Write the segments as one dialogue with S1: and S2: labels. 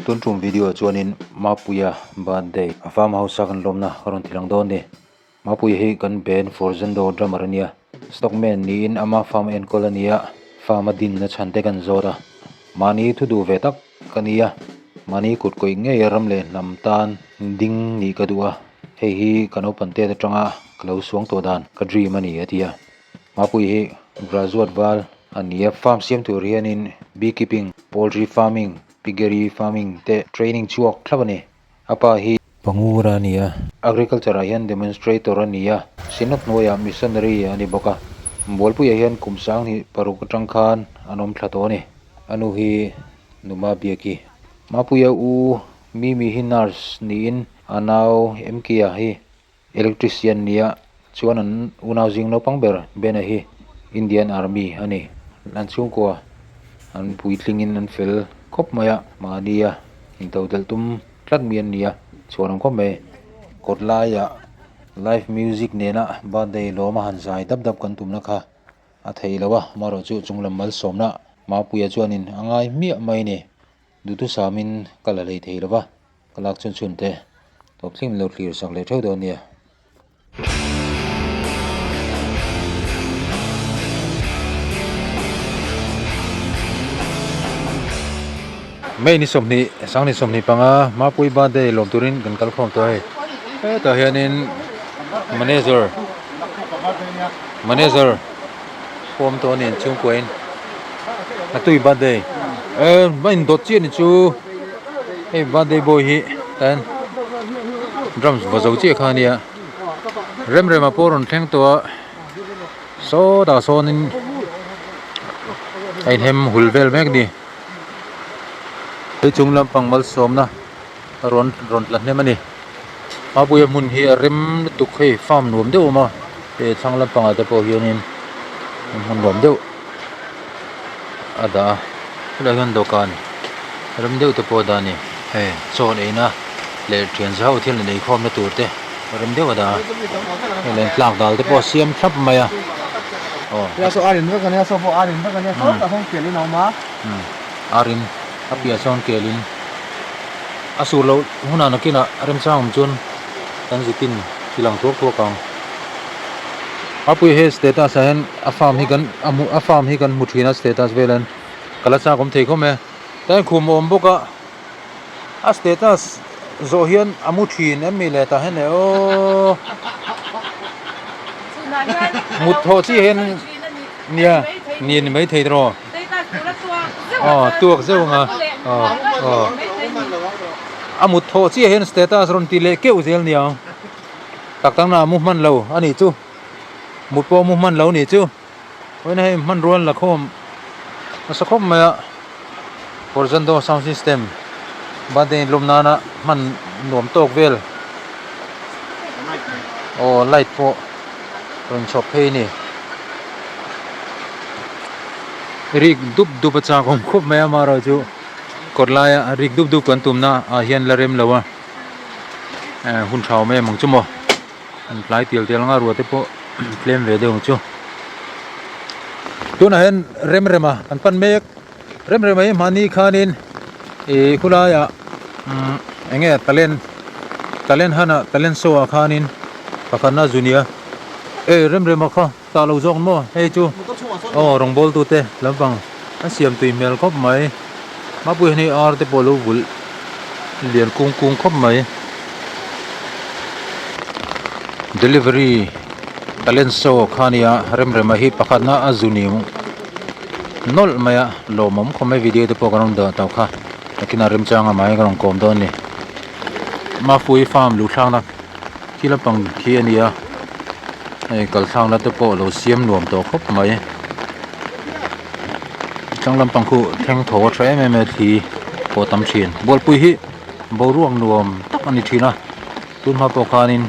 S1: Tun tum video ah chuanin Mapuia birthday a farm house a kan lawmna ka rawn ti lang dawn ni. Mapuia hi kan band Forzendo drummer a nia. Stockman niin ama farm enkawl a nia, farm a dinna chhan te kan zawt a. Mahni thu duh ve tak ka nia, mahni kut kawih ngei a ram leh hnam tan ding nih ka duh a, hei hi ka naupang tet atanga ka lo suang tawh dan ka dream a ni a ti a. Mapuia hi graduate val a ni a, farm siam tur hianin beekeeping, poultry farming, piggery farming te training chhuak thlap a ni. A pa hi Pangura a ni a, agriculture ah hian demonstrator a ni a, Synod hnuaiah missionary a ni bawk a. Bualpuiah hian kum sanghnih paruk atang khan an awm thla tawh a ni. A nu hi Numa Biaki. Mapuia u Mimi hi nurse niin a nau Mkia hi Electrician nia chuan an unau zing naupang ber Bena hi Indian Army a ni. An chhungkua an puitlingin an fel khawp mai a, mahnia intodelh tum tlat mi an ni a, chhuan awm khawp mai. Kawt laiah live music nena birthday lawm a han zai dap dap kan tumna kha a theih lo a, amaherawhchu chunglam malsawmna Mapuia chuanin a ngai hmiah mai a ni. Duhtusamin ka la lei thei lo va. Ka lak chhun chhun te tawp thleng lo thlir sak leh theuh dawn nia. May ni sawmhnih Sanghnih 25 Mapui birthday lawm turin kan kal khawm tawh a hei. Hetah hianin manager manager pawm tawh a ni chhungkuain a tui birthday eh a indawt chiah ni chu hei birthday boy hi tan drums va zo chiah kha ania rem rem a pawh rawn thleng tawh a sawtah sawnin a inhem hul vel mek a ni hei chung lampang malsawmna rawn rawn tla hnem a ni. Mapuia hmun hi a rem lutuk hei farm nuam deuh a awm a hei thlang lampangah te pawh hianin hmun nuam deuh a dah a helaiah hian dawhkan rem deuh te pawh a dah a ni hei chaw an eina leh thian zau thil an eikhawm na tur te rem deuh a dah a hei leh tlak dal te pawh a siam thlap mai a aw arin a piah sawn kelin. A sur loh hunah nakinah remchang awm chuan kan zitin thil ang thuak thuak ang. Apui he status ah hian a farm hi kan a hmu a farm hi kan hmu thin a status vel hian ka la chak awm thei khawm e. Tlai khum a awm bawk a, a status zawh hian a mu thin em mi le tah hian le aw. Mut thawh chiah hian nia ni a ni maithei tiraw. Aw tuak zeuh ang a aw aw a mut thawh chiah hian status rawn ti leh keuh zel nia tak tak na a mu hman lo a nih chu mut pawh a mu hman lo a nih chu vawiin hei hmanrua an la khawm nasa khawp mai a Forzando sound system birthday lawm nana hman nuam tawk vel aw light pawh rawn chhawp phei a ni. Rik dup dup a chak awm khawp mai a amaherawhchu kawt laia rik dup dup kan tumna ah hian la rem lo a eh hun tha awm em ang chu maw an tlai tial tial anga ruah te pawh tlem ve deuh ang chu tunah hian rem rem a kan pan mek rem rem a hi mahni khanin ih khulaiah umm eng nge talent talent hana talent show ah khanin pakhatna zu nia e rem rem a kha. Tah lo zawk maw hei chu aw rawngbâwl tute lampang a siam tui hmel khawp mai mapui hian hei ar te pawh a lo vulh lian kung kung khawp mai delivery talent show kha a nia remrema hi pakhatna a zu ni nawlh mai a lawmawm khawp mai video te pawh kan rawn dah tawh kha nakinah remchanga mahni ka rawn kawm dawn a ni mapui farm luhthlakna. Khi lampang khi a ni a hei kal thlakna te pawh a lo siam nuam tawh khawp mai tlang lampang khu thleng thaw a tha em em a thli pawh a tam thin bualpui hi boruak nuam tak a ni thin a tun hma pawh khanin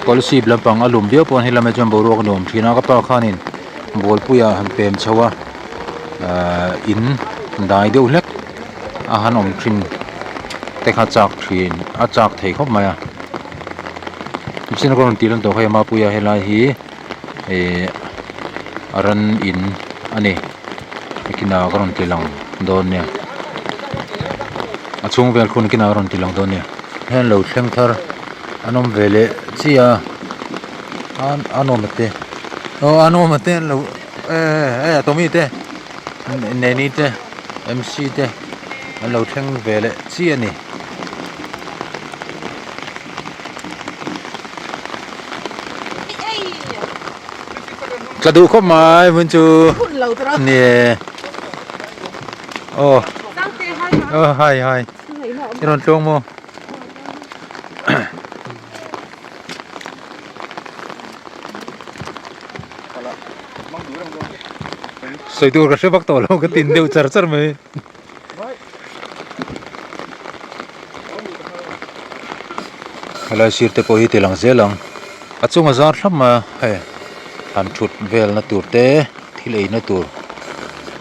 S1: scholarship lampang a lum viau pawh he lamah chuan boruak a nuam thin a ka pa khanin bualpuiah han pem chho a ahh in dai deuh hlek a han awm thin te kha chak thin a chak thei khawp mai a. Mihring ka rawn tih lan tawh hei Mapuia helai hi ihh a ran in a ni nakinah ka rawn ti lang dawn nia. A chhung vel khun kinah a rawn ti lang dawn a nia. Hian lo thleng thar an awm ve leh chiah a a nuam a te aw a nuam a te an lo eh eh Tommy te Neni te M_C te an lo thleng ve leh chiah a ni. Tla duh khawp mai hmun chu ni e aw aw hai hai i rawn tluang maw sawi tur ka hre vak tawh lo ka tin deuh char char mai. Helai sir te pawh hi ti lang zel ang a chunga zar thlap mai a hei han thut velna tur te thil eina tur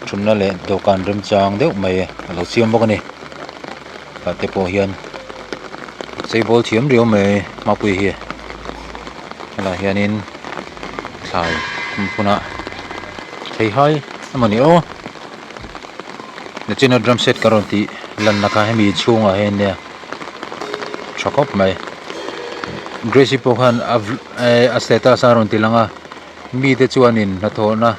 S1: thutna leh dawhkan remchang deuh mai a lo siam bawk a ni tah te pawh hian cheibawl thiam riau mai hmapui hi helaiah hianin thlai hmunah theihai emawni aw. Nichina drum set ka rawn tih lanna kha hemi chhungah hian nia tha khawp mai Grace-i pawh khan a eh a status a rawn ti lang a mite chuanin hnathawhna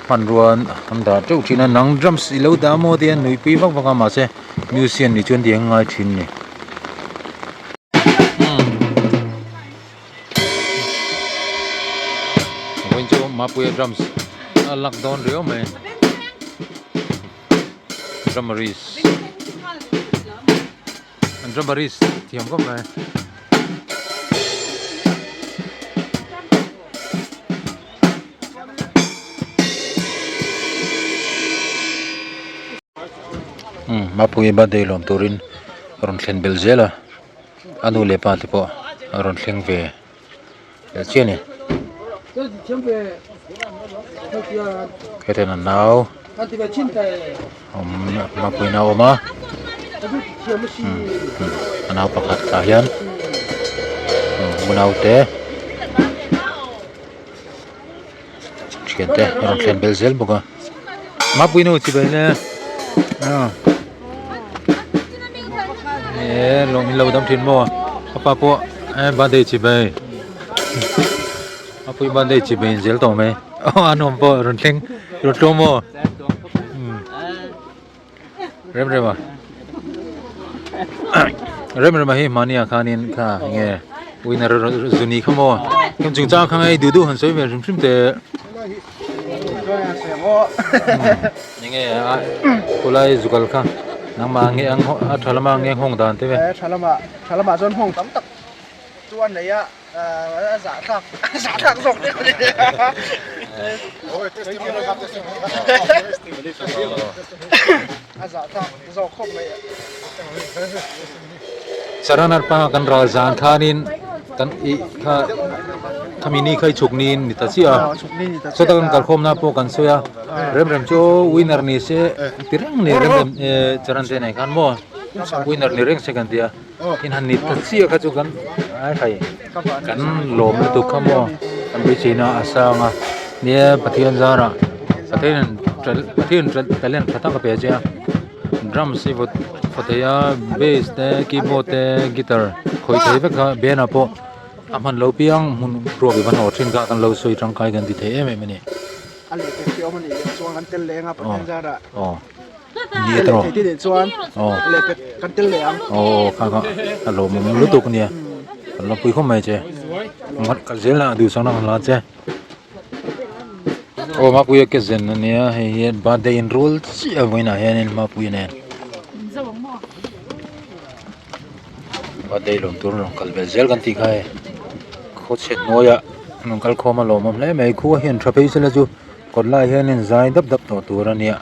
S1: hmanrua an dah teuh thin a nang drums i lo dah maw tia nuihpui vak vak a mahse musician nih chuan tiang ngai thin a ni. Vawiin chu Mapuia drums a lak dawn riau mai drummeris an drummeris thiam khawp mai. Mapuia birthday lawm turin rawn thlen belh zel a. A nu leh pa te pawh a rawn thleng ve leh chiah a ni hetiang a nau awm mapuiin a awm a a nau pakhat tah hian unau te thian te a rawn thlen belh zel bawk a mapui nu chibai le aw e lawng in lo dam thin maw ka pa pawh e birthday chibai mapui birthday chibai in zel tawh mai aw a nuam pawh rawn thleng rawn tlawm maw Rem rem a rem rem a hi mahni ah khanin kha enge winner zuni kha maw heng chung chang kha ngei duh duh han sawi ve hrim hrim teh enge a khulai zukal kha nangmah nge ang a tha lama nge nghawng dan te ve
S2: tha lama tha lamah chuan nghawng tam tak chu a nei a. A zahthlak a zahthlak zawk deuh a ni. A zahthlak zawk khawp mai a.
S1: Charanar panga kan ral zan khanin kan ih kha khami ni kha i chhuk niin ni ta chiah a. Sawta kan kalkhawmna pawh kan sawi a, rem rem chu winner ni se ti reng ni rem rem charan te nei khan maw winner ni reng se kan ti a. In han ni ta chiah kha chu kan ai khai kan lawm lutuk kha maw kan beiseina a sang a nia Pathian zarah Pathian Pathian talent tha tak a pe che a drums hi vaw vaw thei a bass te keyboard te guitar khawih thei vek kha band ah pawh a hman lo piang hmun ruak i va hnawh thin kha kan lo sawi tangkai kan ti thei em em a ni.
S2: A lehkha khi awm a nih leh chuan kan tel leng a Pathian zarah.
S1: Aw. Ni tawh.
S2: Thei te leh chuan leh pek kan tel leh ang.
S1: Aw kha kha a lawmawm lutuk ania. Kan la pui khawp mai che. Ngat kal zel na duhsak na kan la che. Aw Mapuia ke zen ania hei hi birthday in rual chiah vawiinah hianin Mapuia nen. Birthday lawm tur rawn kal ve zel kan tih kha hei. Khawchhe hnuaiah rawn kal khawm a lawmawm hle mai. Khua hian tha phei sela chu kawt lai hianin zai dap dap tawh tur ania.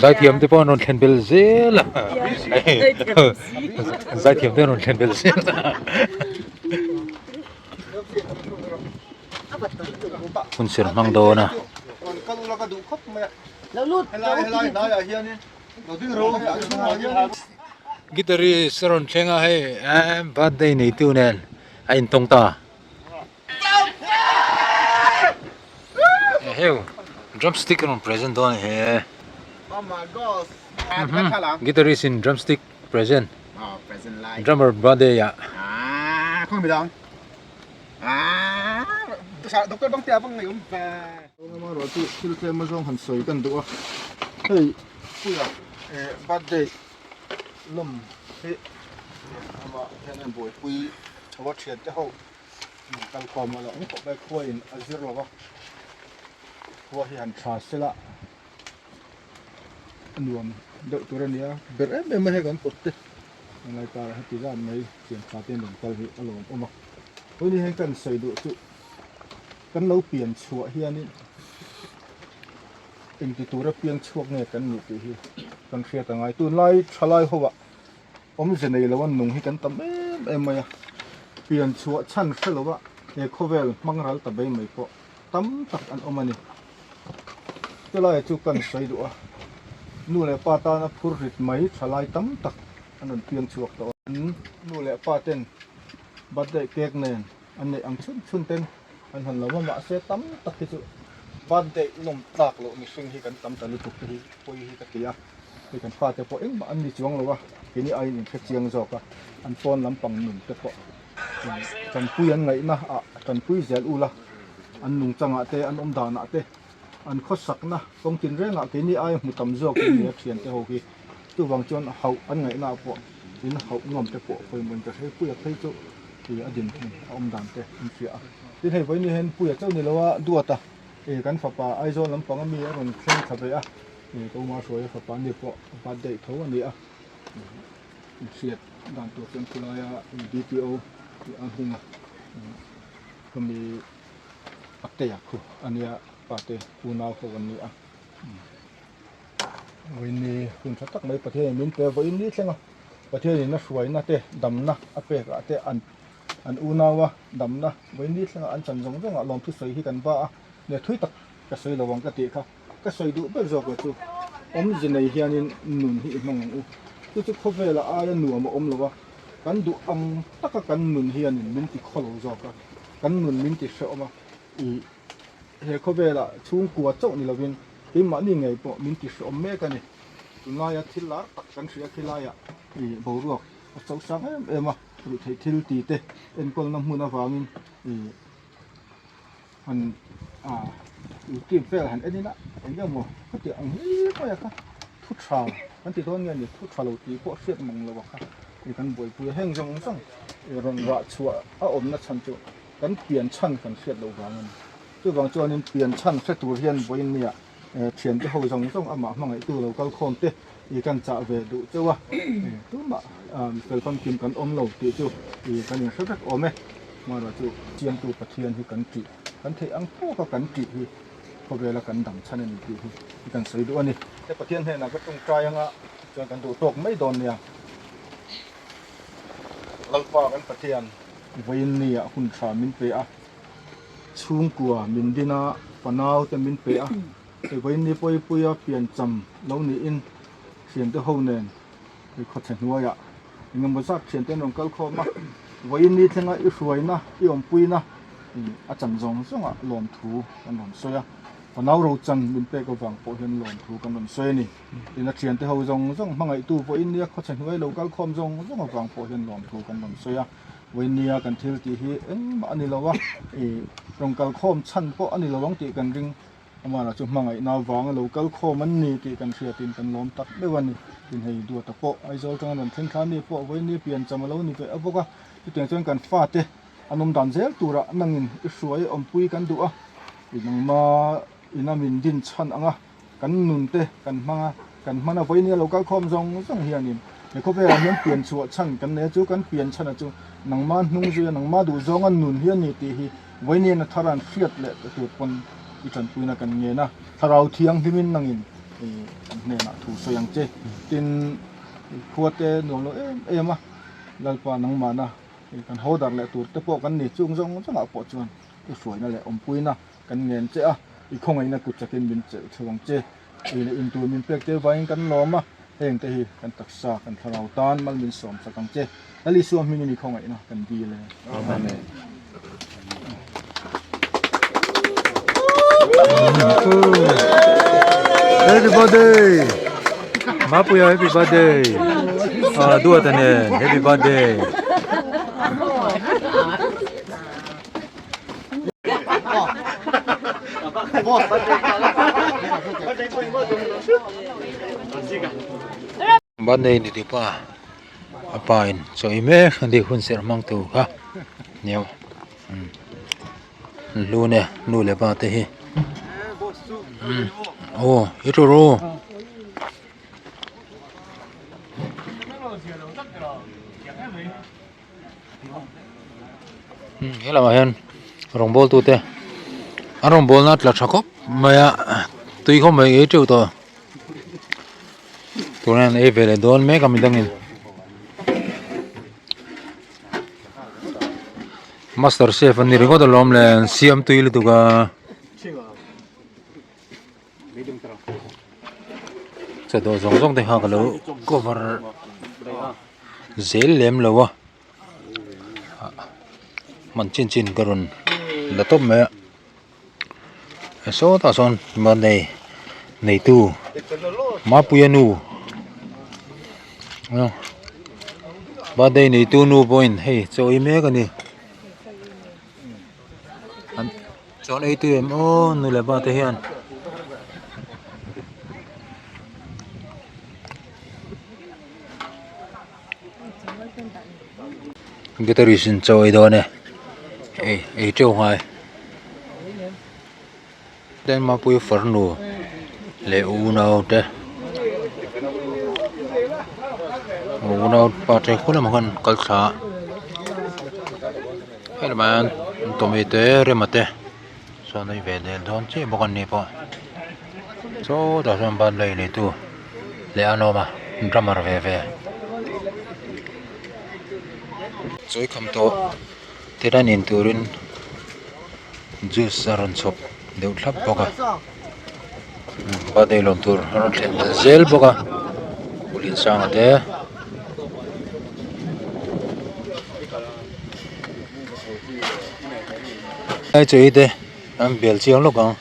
S1: Zaithiam te pawh an rawn thlen bel zel a zaithiam te an rawn thlen bel zel a hun ser hmang dawn a. Guitarist a rawn thleng a hei birthday neitu nen a intawng ta. Eheu drumstick a rawn present dawn a he.
S2: Oh my gosh.
S1: Guitarist in drumstick present. Drummer birthday ah.
S2: Birthday lawm hi amah hian a buaipui tho a thiante ho kalkhawm a lo awm khawp mai khuain a zir lo va khua hi han tha sela a nuam deuh tur a ni a ber em em mai hei kan kawt te helai karah heti zat mai thian tha te an rawn kal hi a lawm awm a tuni hian kan sawi duh chu kan lo pian chhuah hianin Engti tura piang chhuak nge kan nih tih hi kan hriat a ngai. Tunlai thalai ho ah awmze nei lo a nung hi kan tam em em mai a, pian chhuah chhan hre lo a he khawvel hmang ral ta bei mai pawh tam tak an awm a ni. Chulai chu kan sawi duh a, nu leh pa tana phur rit mai thalai tam tak an rawn piang chhuak tawh a. Nu leh pa ten birthday cake nen an neih ang chhun chhun ten an han lo va mahse tam tak hi chu birthday lawm tlak loh mihring hi kan tam ta lutuk te hi pawi hi ka ti a hei kan fate pawh engmah an ni chuang lo a keini aiin in hre chiang zawk a an pawn lampang nun te pawh tanpui an ngaihna ah tanpui zel ula an nungchangah te an awm danah te an khawsakna kawng tinrengah keini aia hmu tam zawk in nia thiante ho hi chuvang chuan hauh an ngaihna ah pawh in hauh nuam te pawh pawimawh ka hre puia phei chu ih a dinhmun a awm dan te an hria a tin hei vawiin hian puia chauh ni lo a duat a ih kan fapa Aizawl lampang ami a rawn thleng thla ve a ih ka uma hruaia fapa ni pawh birthday tho a ni a inhriat dan tur chuan khulaia D P O tih a hming a khami a tea khu a nia pate unau ho an ni a. Vawiin hun tha tak mai Pathianin min pe a, vawiin ni thleng a Pathianin a hruaina te damna a pek ah te an an unau a damna vawiin ni thleng a an chan zawng zawng ah lawmthu sawi hi kan va a, nia thui tak ka sawi lo ang ka tih kha ka sawi duh ber zawk lo chu awmze nei hianin nun hi i hmang ang u chu chu khawvel ah aia nuam a awm lo a kan duh ang taka kan nun hianin min ti khaw lo zawk a kan nun min ti hrehawm a ih. He khawvelah chhungkua chauh ni lovin keimahni ngei pawh min ti hreawm mek a ni. Tunlaia thil lar tak kan hria khi laiah i boruak a cho sang em em a, ruihtheih thil ti te enkawlna hmun avangin i han a team vel han en ila eng emaw maw khatiang ang hlir mai a kha thu tha kan ti dawn nge ni thu tha lo tih pawh hriat mang lo a kha i kan buaipui a heng zawng zawng i rawn rah chhuah a awmna chhan chu Kan pian chhan kan hriat loh vang a ni. Chuvang chuanin pian chhan hre tur hian vawiin nia thiante ho zawng zawng amah hmangaihtu lo kal khawm te i kan chah ve duh chauh a, tumah fel famkim kan awm lo tih chu i kan inhre vek awm e. Hmanraw chu Siamtu Pathian hi kan tih, kan theih ang tawka kan tih hi khawvela kan dam chhan a ni tih hi i kan sawi duh a ni. He Pathian hnenah ka tawngtai anga chuan kan duh tawk mai dawn nia. Lalpa kan Pathian. Vawiin nia hun tha min pe a, chhungkua min din a, fanau te min pe a, hei vawiin ni pawipuia piancham lo niin thiante ho nen hei khawchhe hnuaiah engemaw zat thiante an rawn kal khawm a, vawiin ni thlenga i hruaina, i awmpuina a chan zawng zawngah lawmthu kan rawn sawi a, fanau rochan min pek avang pawh hian lawmthu kan rawn sawi a ni. Tin a thiante ho zawng zawng hmangaihtu vawiin nia khawchhe hnuai lo kal khawm zawng zawng avang pawh hian lawmthu kan rawn sawi a, vawiin nia kan thil tih hi engmah a ni lo a, ih rawn kal khawm chhan pawh a ni lo ang tih kan ring, amah chu hmangaihna avanga lo kal khawm an ni tih kan hriatin kan lawm tak meuh a ni. Tin hei Duata pawh Aizawl atanga rawn thleng thla ni pawh vawiin nia piancham a lo ni ve a bawk a, chutiang chuan kan fate an awm dan zel turah nangin i hruai awmpui kan duh a, ih nangma ina min din chhan ang a. Kan nun te kan hmang a, kan hman a vawinia lo kal khawm zawng zawng hianin he khawvelah hian pian chhuah chhan kan nei a chu kan pian chhan a chu nangma hnung zui a nangma duh zawnga nun hi a ni tih hi vawinia thar an hriat leh ta tur pawn i tanpuina kan ngen a, thlarau thianghlimin nangin kan hnenah thu sawi ang che tin khua te nuam lo em em a Lalpa nangmahna kan ho dar leh tur te pawh kan ni chung zawng zawngah pawh chuan i hruaina leh awmpuina Kan ngen che a, i khawngaihna kut chakin min chelh theuh ang che. Ei leh intur min pek te vangin kan lawm a, heng te hi kan taksa, kan thlarau tan mal min sawm chak ang che. Lal Isua hmingin i khawngaihna kan dil e. Amen.
S1: Happy birthday! Mapuia happy birthday ah duata nen happy birthday. Birthday ni ti pa a pa in chaw ei mek a ni hun serh hmang tur kha nia lu ne nu leh pa te hi aw i tur u. He lamah hian rawngbâwl tute an rawngbâwlna a tla tha khawp mai a tui khawp mai ei teuh tawh tunah hian ei ve leh dawn mek a midangin master chef an ni ringawt alawm le an siam tui lutuk a. Chawdawh zawng zawng te kha ka lo cover zel lem lo a hman chin chin ka rawn la tawp mai a sawtah sawn birthday neitu Mapuia nu birthday neitu nu pawhin hei chaw ei mek a ni. Chuan ei tui em aw nu leh pa te hian guitarist in chaw ei dawn e ei ei teuh ngai ten mapui farnu leh unau te unau pa te khaw lamah khan kal thla a helamah hian tawmi te rema te sawn a ve leh dawn chiah bawk an ni pawh sawtah sawn birthday neitu leh an awm a drummer ve ve chawi kham tawh tihian in turin. Juice a rawn chhawp deuh thlap bawk a birthday lawm tur a rawn thlen belh zel bawk a Liansanga te ai chaw te an bel chiang lawk ang.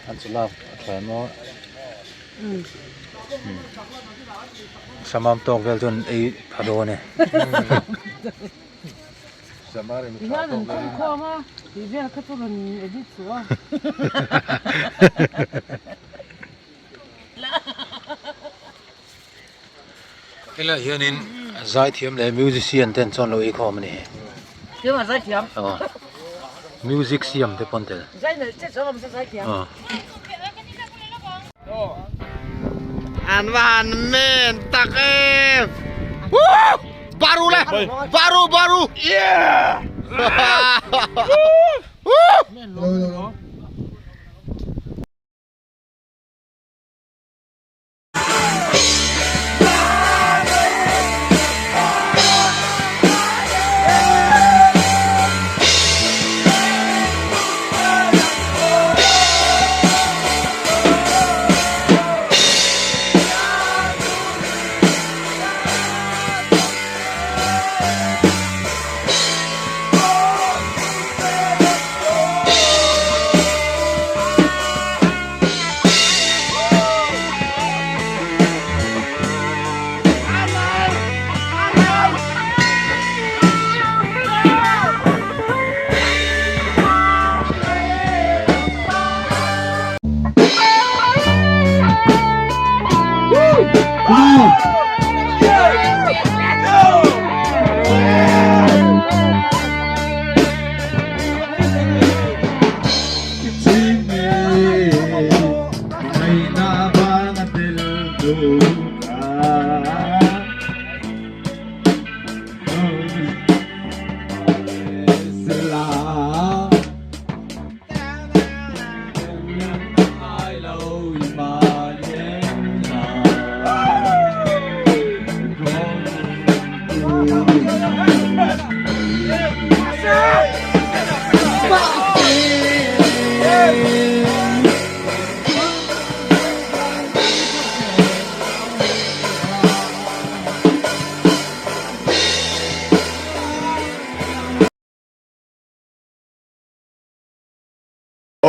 S1: An chu lak a tha em aw samam tawk vel chuan ei pha dawn e. Helaiah hianin zaithiam leh musician ten chuan lo eikhawm a ni. Aw music siam te pawh an tel. Aw.
S3: An va han men tak em. Woo! Baru le! Baru baru! Yeah! Woo!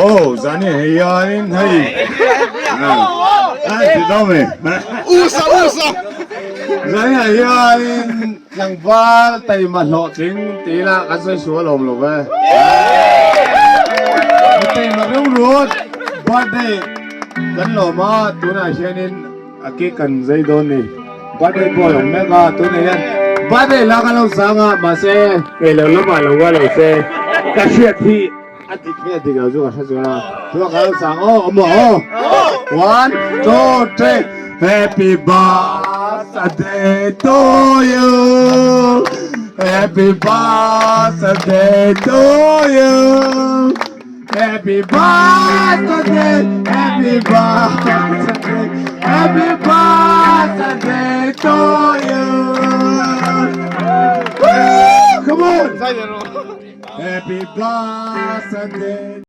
S4: Oh, zani hianin hei a ti daw me.
S3: Usa usa.
S4: Zani hianin tlangval taima hlawhtling ti ila kan sawi sual awm lo ve. Mi taima reuh ruat birthday kan lawm a tunah hianin A ke kan zai dawn ni. Birthday boy awm mek a tunah hian birthday la ka lo sang a mahse kei lo lamah lo va lo se ka hriat hi a dik nge dik lo chu ka hre chuan a tunah ka lo sang aw awm aw one two three happy birthday to you happy birthday to you Happy birthday, happy birthday, happy birthday to you. Woo! Come on! Happy birthday.